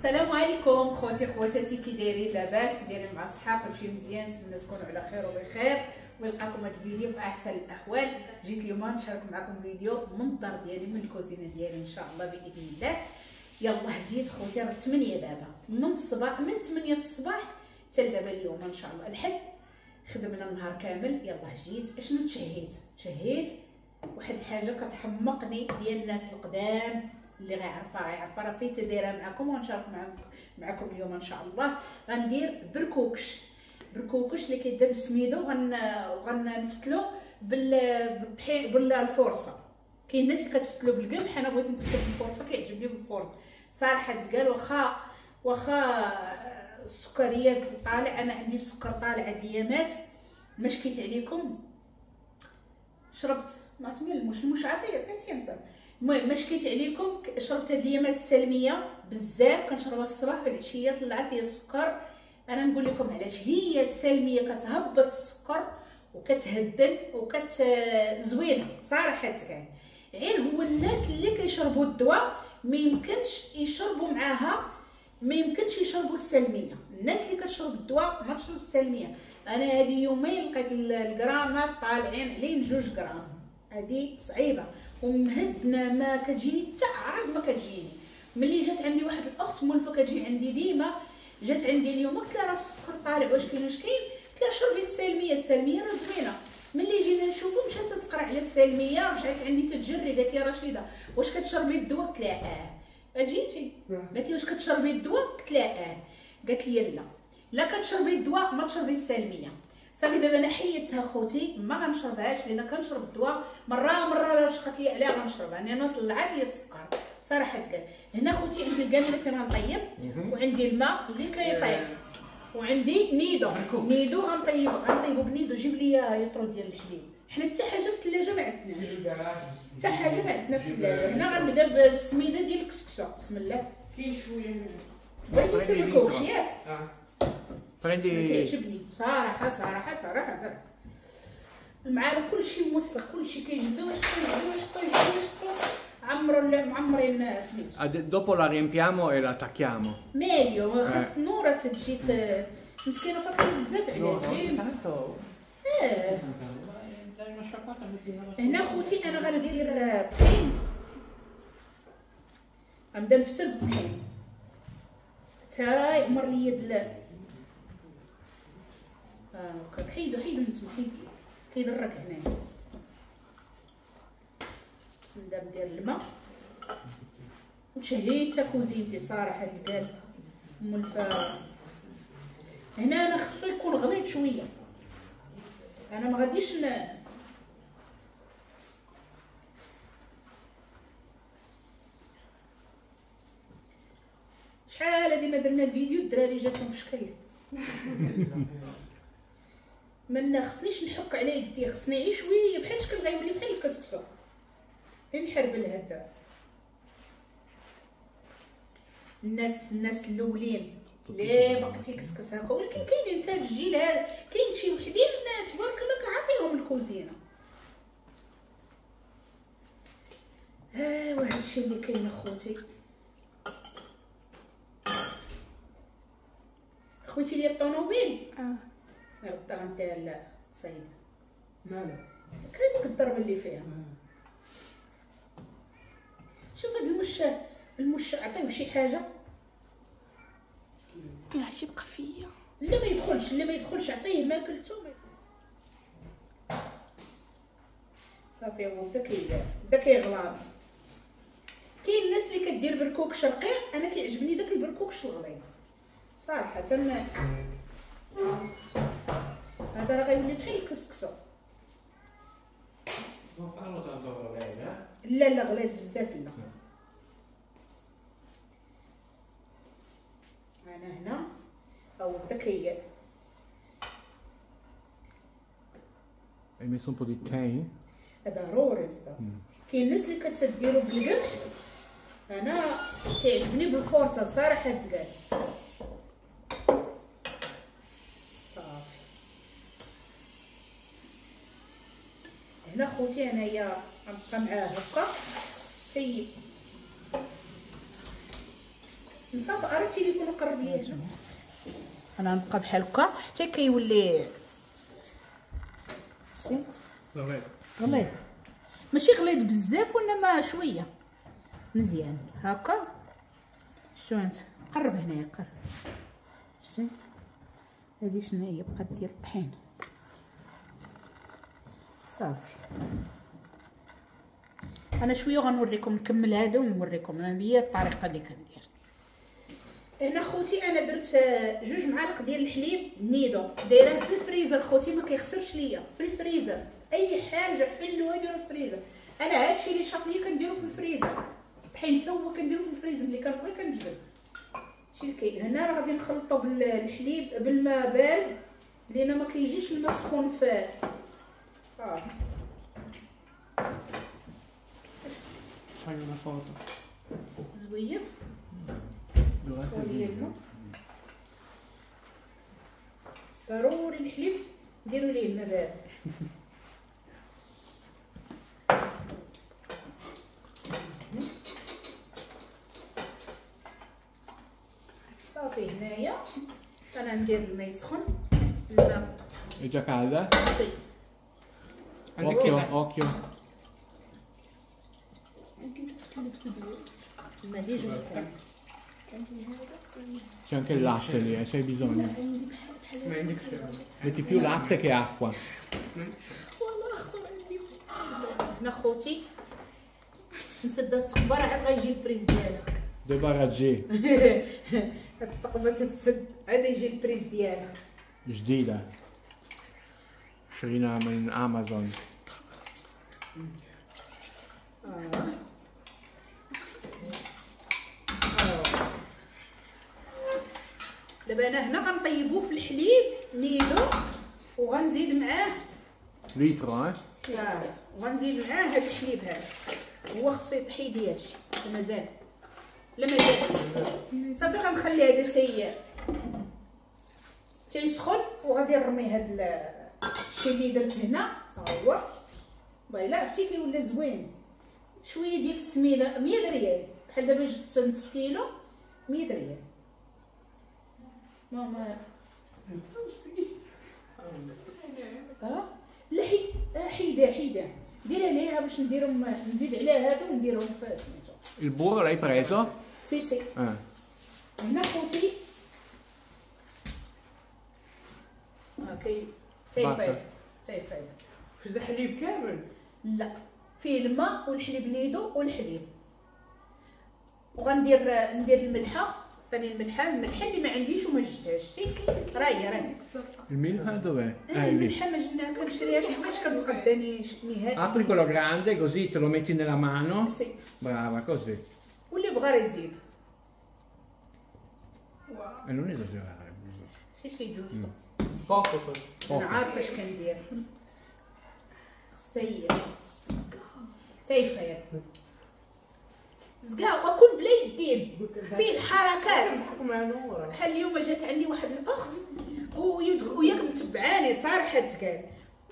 السلام عليكم خوتي خواتاتي، كي دايرين؟ لاباس؟ كي دايرين مع الصحة؟ كلشي مزيان؟ نتمنى تكونوا على خير وبخير ويلقاكم هذا الفيديو في احسن الاحوال. جيت اليوم نشارك معكم فيديو من الدار ديالي، من الكوزينة ديالي ان شاء الله باذن الله. يلا جيت خوتي راه 8 دابا من الصباح، من 8 الصباح حتى لدابا اليوم ان شاء الله الحد خدمنا النهار كامل. يلا جيت اشنو تشهيت؟ تشهيت واحد الحاجة كتحمقني ديال الناس القدام، اللي غيعرفها غيعرفها، راه فايته دايرة معكم وغنشارك معكم اليوم ان شاء الله. غندير بركوكش، بركوكش اللي كيدير بالسميده وغنفتلو بالطحين بالفرصه. كاين الناس كتفتلو بالقمح، انا بغيت نفتلو بالفرصه، كيعجبني بالفرصه صراحة تقال. واخا السكريات طالع، انا عندي السكر طالع هاد الايامات، ما شكيت عليكم، شربت ما تملموش المش عطية عطيتي مثلا. المهم ما شكيت عليكم، شربت هاد الايامات السلمية بزاف، كنشربها الصباح والعشيه، طلعت لي السكر. انا نقول لكم علاش، هي السلمية كتهبط السكر وكتهدن وكت زوينة صراحة تقال. غير هو الناس اللي كيشربوا الدواء ما يمكنش يشربوا معاها، ما يمكنش يشربوا السلمية. الناس اللي كتشرب الدواء ما تشرب السلمية. انا هذه يومين لقيت الغرامات طالعين علين 2 غرام، هذه صعيبة ومهدنه، ما كتجيني حتى اعراض ما كتجيني. ملي جات عندي واحد الاخت مولفه كتجي عندي ديما، جات عندي اليوم قلت لها راه السكر طالع، واش كاين واش كاين؟ قلت لها شربي السلمية، السلمية راه زوينة. ملي جينا نشوفو مشات تقرا على السلمية، رجعت عندي تتجري، قالت لي رشيده واش كتشربي الدواء؟ قلت لها اه. جيتي قالت لي واش كتشربي الدواء؟ قلت لها اه. قالت لي لا لا كتشربي الدواء ما تشربي السلمية. صافي دابا انا حيدتها خوتي، ما غنشربهاش لان كنشرب الدواء مرة مرة رشقت لي عليها غنشربها، لان طلعت لي السكر صراحة تقال. هنا خوتي عندي الكاميله فين غنطيب، وعندي الماء اللي كيطيب، وعندي نيدو، نيدو غنطيبو بنيدو. جيب لي يطرو ديال الحليب، حنا حتى حاجة في الثلاجة ما عندناش، حتى حاجة ما عندنا في الثلاجة. هنا غنبدا بالسميده ديال الكسكسو، بسم الله. كاين شوية بغيتي انت الكوكش ياك؟ كيعجبني صراحة صراحة صراحة صراحة. المعارك كلشي موسخ، كلشي كيجبدو يحطو يجبدو يحطو يجبدو يحطو، عمرو معمرين سميتو. Dopo la riempiamo e la attacchiamo. meglio خاص نوره تجي مسكينه فاطمة بزاف عليها تجي. هنا خوتي انا غندير الطحين، غنبدا نفتل بالطحين حتى يعمر ليا هكا. حيدو حيدو من تما، حيدو كيضرك هنايا. نبدا ندير الماء. وتشهيت تا كوزينتي صراحة تقال مولفه. هنا انا خصو يكون غليظ شوية، انا ما غاديش شحال هادي ما درنا الفيديو، الدراري جاتهم بشكل. ما خصنيش نحك على يدي، خصني غير شوية بحال شكل غيولي بحال الكسكسو، غير نحربل هذا. الناس الاولين اللي باقي تيكسكس هكا، ولكن كاينين حتى الجيل هذا كاين شي وحدين تبارك الله كيعرفيهم الكوزينة. ايوا هادشي اللي كاين اخوتي. خويتي لي الطوموبيل صافي غدا غندير الصيد. مالها؟ كاين ديك الضربة اللي فيها. شوف هاد المش عطية شي حاجة. لا شي بقى فيا. لا ما يدخلش، لا ما يدخلش، عطية ماكلته. صافي هو بدا كيغلاض. كاين الناس اللي كدير بركوكش رقيق، انا كيعجبني داك البركوكش الغليظ صراحة. هذا راه غيولي بحال الكسكسو. لا لا غليظ بزاف لا. انا هنا او بدا كي Hai messo un po' di tè؟ ضروري بزاف. كاين الناس اللي كتديرو بالقمح، انا كيعجبني بالفرصه صراحة تقال. صافي هنا خوتي انايا غنبقى معاه هكا حتى مصطفى ارى التليفون وقرب ليا. انا نبقى بحال هكا حتى كيولي sì غليظ غليظ، ماشي غليظ بزاف وانما شوية مزيان هكا. شو انت قرب هنايا قرب. شتي هادي شنو هي؟ بقات ديال الطحين صافي. انا شوية غنوريكم نكمل هذا ونوريكم. انا هي الطريقة اللي كندير. هنا خوتي انا درت 2 معالق ديال الحليب نيدو، دايراه في الفريزر خوتي، ما كيخسرش ليا في الفريزر. اي حاجة حلوة ديرو في الفريزر. انا هادشي اللي شاط ليا كنديرو في الفريزر، الطحين حتى هو كنديرو في الفريزر، ملي كنبغي كنجبد. هادشي اللي كاين هنا. راه غادي نخلطو بالحليب بالماء بارد لان ما كيجيش الماء سخون في صافي. زويف ضروري الحليب ديروا ليه الماء بارد. صافي هنايا انا ندير الماء يسخن. الماء è già calda? Sì. Occhio, occhio. الماء déjà سخون. C'è anche il latte lì, se hai bisogno. Metti più latte che acqua. هنا خوتي نسد التقبه راه غيجي ال prise ديالك. دابا غتجي التقبه تتسد عاد يجي ال prise ديالك جديدة شريناها من امازون. دابا انا هنا غنطيبو في الحليب نيدو وغنزيد معاه لتر. اه وغنزيد معاه هاد الحليب هذا. هو خصو يتحيد هادشي مازال، لا مازال. صافي غنخلي هذا تيسخن وغادي نرمي هاد الشيء اللي درت هنا. ها هو والله عرفتي كيولى زوين. شوية ديال السميده 100 ريال، بحال دابا جبت نص كيلو 100 ريال. ماما لا حيده حيده دير عليها باش نديرهم، نزيد عليها هادو ونديرهم في سميتو. ال burro l'hai preso? Sì sì. هنا خوتي كي تيفيض تيفيض. هذا حليب كامل؟ لا فيه الماء والحليب نيدو والحليب. وغندير ندير الملحة ثاني، الملحة الملحة اللي ما عنديش وما جبتهاش. شتي راهي راهي الملحة dov'è؟ الملحة ما جبناها كنشريهاش حقاش كنتقداني نهائيا. Apri quello grande così te lo metti nella mano. Sì. Brava così. واللي بغى راه يزيد. E non esagerare. Sì sì giusto. Poco così. انا عارفه اش كندير. خص تيفيض زكا وكون بلا يدين فيه الحركات. بحال اليوم جات عندي واحد الاخت وياك متبعاني صراحة تقال،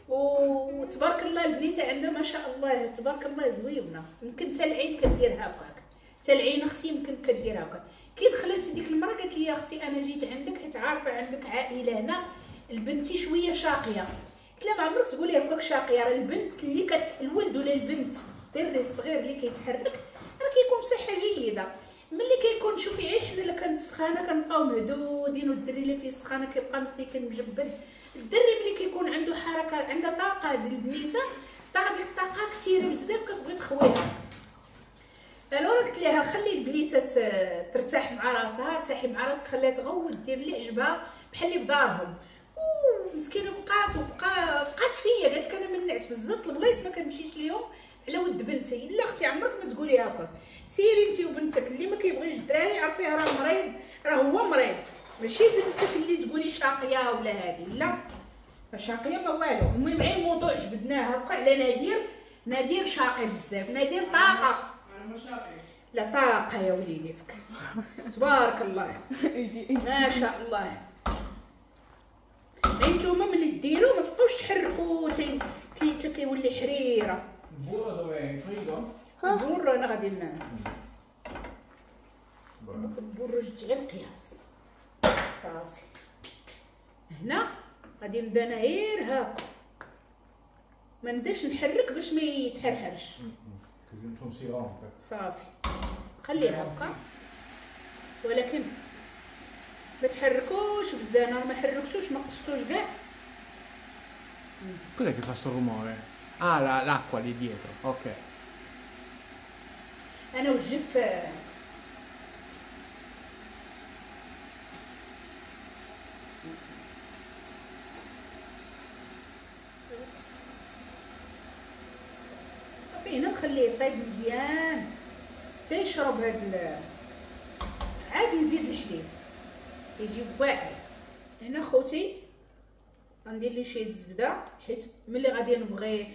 وتبارك الله البنيته عندها ما شاء الله تبارك الله زويونه، يمكن حتى العين كدير هكاك، حتى العين اختي يمكن كدير هكاك. كي دخلت ديك المرة قالت لي يا اختي انا جيت عندك حيت عارفه عندك عائلة هنا، البنتي شوية شاقيه. قلت لها ما عمرك تقولي هكاك شاقيه، راه البنت اللي الولد ولا البنت الدري الصغير اللي كيتحرك راه كيكون بصحة جيدة. ملي كيكون شوفي عي حنا الا كانت السخانه كنبقاو مهدودين، والدري اللي فيه السخانه كيبقى مسكين مجبد. الدري ملي كيكون عنده حركة عنده طاقة ديال البنيته، ديك الطاقة كثيرة بزاف كتبغي تخويها. alors قلت لها خلي البنيته ترتاح مع راسها، ارتاحي مع راسك، خليها تغوت دير اللي عجبها بحال اللي في دارهم. ومسكينه بقات بقات فيا، قالت لك انا منعت بزاف البلايص ما كنمشيش ليهم على ود بنتي. لا اختي عمرك ما تقولي هكا، سيري انت وبنتك. اللي ما كيبغيش الدراري عرفية راه مريض، راه هو مريض، ماشي بنتك اللي تقولي شاقيه ولا هادي، لا شاقيه ما والو. المهم عين الموضوع جبدناه هكا على نادر. نادر شاقي بزاف، نادر طاقة. انا ما شاقيش. لا طاقة يا وليدي فك تبارك الله ما شاء الله. نتوما ملي ديروا ما تبقاوش تحركوا كي كيولي حريره. ال burro dov'è? In frigo? ال burro انا غادي برجت غير القياس صافي. هنا غادي نبدا انا غير هاكا، ما نبداش نحرك باش ما يتحرحرش. صافي خليه هكا، ولكن ما تحركوش بزاف. انا ما حركتوش، ما قصتوش كاع. Cos'è che fa sto rumore? Ah, l'acqua lì dietro, ok. انا وجدت صافي. هنا نخليه يطيب مزيان حتى يشرب هاد عاد نزيد الحليب يجي واعر. هنا خوتي غندير ليه شوية الزبدة، حيت ملي غادي نبغي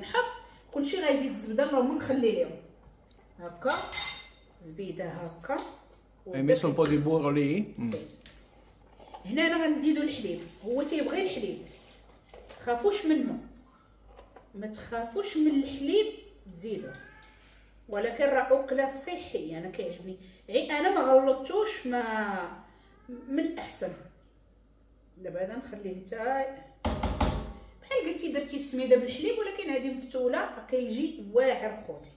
نحط كلشي غيزيد الزبدة. اللهم نخلي لهم هكا زبيده هكا. Hai messo un po' di burro lì? هنا انا غنزيدو الحليب، هو تيبغي الحليب، تخافوش منه، ما تخافوش من الحليب تزيدو، ولكن راه اكله صحية. انا كيعجبني غير انا ما غلطتوش، ما من الاحسن. دابا هذا نخليه حتى بحال قلتي درتي السميده بالحليب، ولكن هذه مفتوله كيجي واعر خوتي.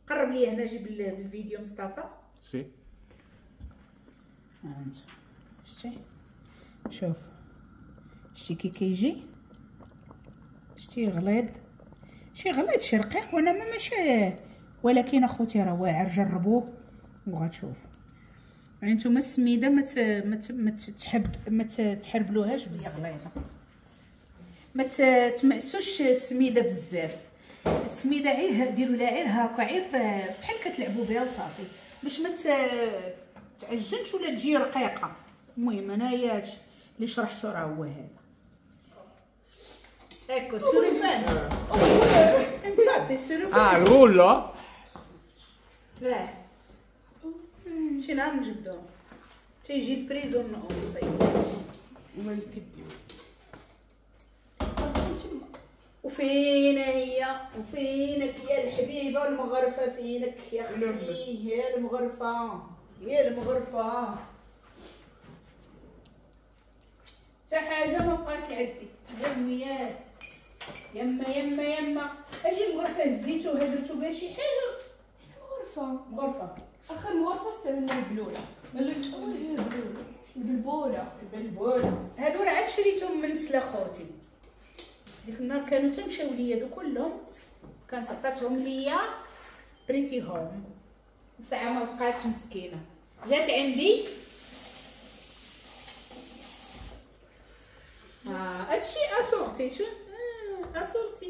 قرب لي هنا، جيب الفيديو مصطفى. Sì. ها انت شتي، شوف شتي كي كيجي، شتي غليظ، شي غليظ شي رقيق، وانا ما ماشي، ولكن اخوتي راه واعر، جربوه وغتشوفوا. يعني نتوما السميده ما ما تحربلوهاش بزاف، غليظة، ما تمعسوش السميده بزاف. السميده غير ديروا لها غير هاكا، غير بحال كتلعبوا بها وصافي، باش ما تعجنش ولا تجي رقيقه. المهم انايا اللي شرحته راه هو هذا. Ecco, il surufan. Infatti il surufan. Ah, il rullo? لا شي نهار نجبدو تيجي البريز ونصايب وما نكديو. وفين هي؟ وفينك يا الحبيبة المغرفه؟ فينك يا اختي؟ يا المغرفه، يا المغرفه، حتى حاجة ما بقات عندي. يميات يما يما يما. اجي المغرفه هزيتو هدرتو بها شي حاجة. مغرفه مغرفه اخر مغرفه استعملنا البلوله، البلبوله البلبوله. هادو راه عاد شريتهم من سلا خوتي، ديك النهار كانوا تمشاو ليا دو كلهم، كانت عطاتهم ليا بريتي هوم، ساعة ما بقاتش مسكينه، جات عندي. هادشي assorti، شو assorti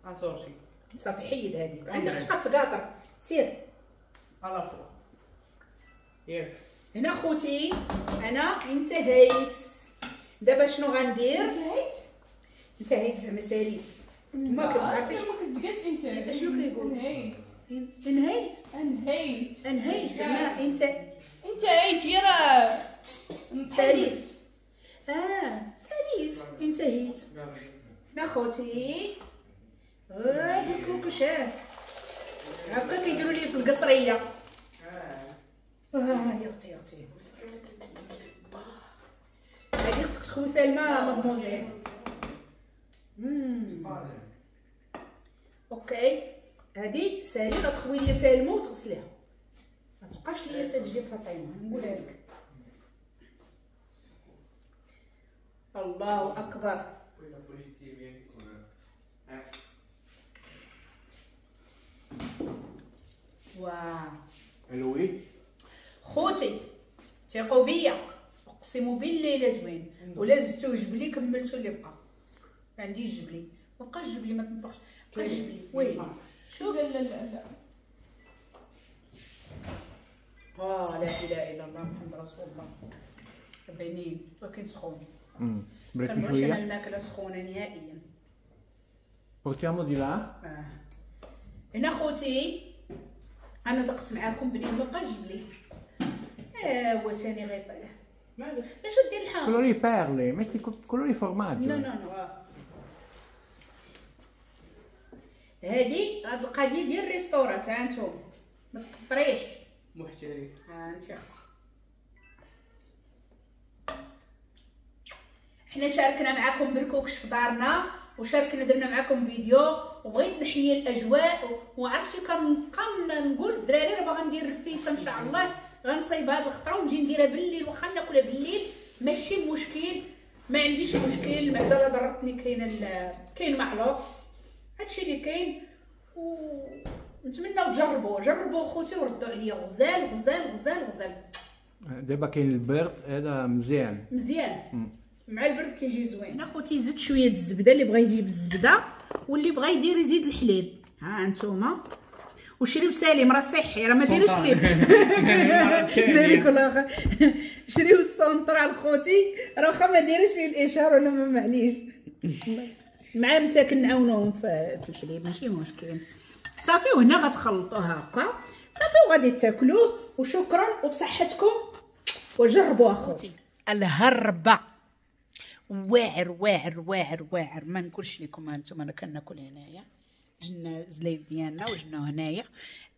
assorti صافي. حيد هذيك، عندك تبقى تقاطر، سير على فوق ياك. هنا خوتي انا انتهيت. دابا شنو غندير؟ انتهيت انتهيت زعما ساليت. ما كتعرفيش، ما كتلقاش انتهيت. شنو كيقول؟ انهيت انهيت انهيت انهيت زعما انت انتهيت يا راه ساليت. ساليت انتهيت. هنا خوتي الكوكش هكا كيديروا لي في القصريه. يا اختي يا اختي، هادي خصك تخوي فيها الماء مادموزيل. OK هادي سالي، غتخوي لي فيها الماء وتغسليها، ما تبقاش ليا تجي فاطمة، نقولها لك. الله اكبر. واو الوي خوتي ثقوا بيا، اقسم بالله الا زوين. ولا زدتو جبلي كملتو اللي بقى عندي. الجبلي ما بقاش جبلي، ما تنطقش بقى جبلي. ويلي شوف. لا لا لا لا اله الا الله محمد رسول الله. بنين ولكن سخون. بريتي شوية الماكلة سخونة نهائيا. Portiamo di là. هنا خوتي انا دقت معاكم بنين، ما بقاش جبلي. هو ثاني غيطيح. علاش دير الحام؟ Quello lì perle, metti quello lì formaggio. No no no. هادي هاد القضية ديال ال restaurant ها انتم ما تقطريش محترف. ها انت اختي حنا شاركنا معكم بالكوكش في دارنا وشاركنا درنا معكم فيديو، وبغيت نحيي الاجواء. وعرفتي كنبقى نقول الدراري راه باغا ندير الرفيسه ان شاء الله، غنصايب هاد الخطرة ونجي نديرها بالليل، واخا ناكلها بالليل ماشي مشكل، ما عنديش مشكل. المعدة راه ضرتني، كاينه كاين معلوق، هادشي اللي كاين. ونتمنى تجربوه، جربوه خوتي وردوا عليا. غزال غزال غزال غزال. دابا كاين البرد هذا مزيان مزيان مع البرد كيجي زوين. انا خوتي زدت شوية الزبدة، اللي بغى يجيب الزبدة واللي بغى يدير يزيد الحليب. ها انتوما وشريو سالم راه صحي، راه ما ديروش ليه شريو السونطرال خوتي، راه واخا ما ديروش ليه الاشارة ولا ما معليش مع مساكن نعاونوهم في الحليب ماشي مشكل. صافي وهنا غتخلطوه هكا صافي وغادي تاكلوه. وشكرا وبصحتكم وجربوه اخوتي. الهربه واعر واعر واعر واعر، ما نقولش لكم. انتم انا كناكل هنايا، جنا زليف ديالنا وجنا هنايا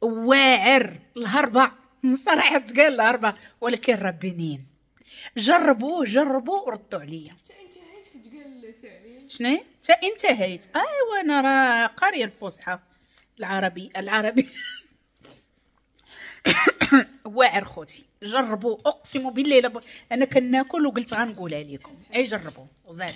واعر الهربه صراحة تقال الهربه، ولكن راه بنين. جربوه جربوه وردوا عليا. حتى انتهيت كتقال سالي شنو حتى انتهيت؟ ايوا انا راه قارية الفصحى العربي العربي. واعر خوتي، جربوا اقسم بالله انا كناكل وقلت غنقولها لكم. اي جربوا غزال.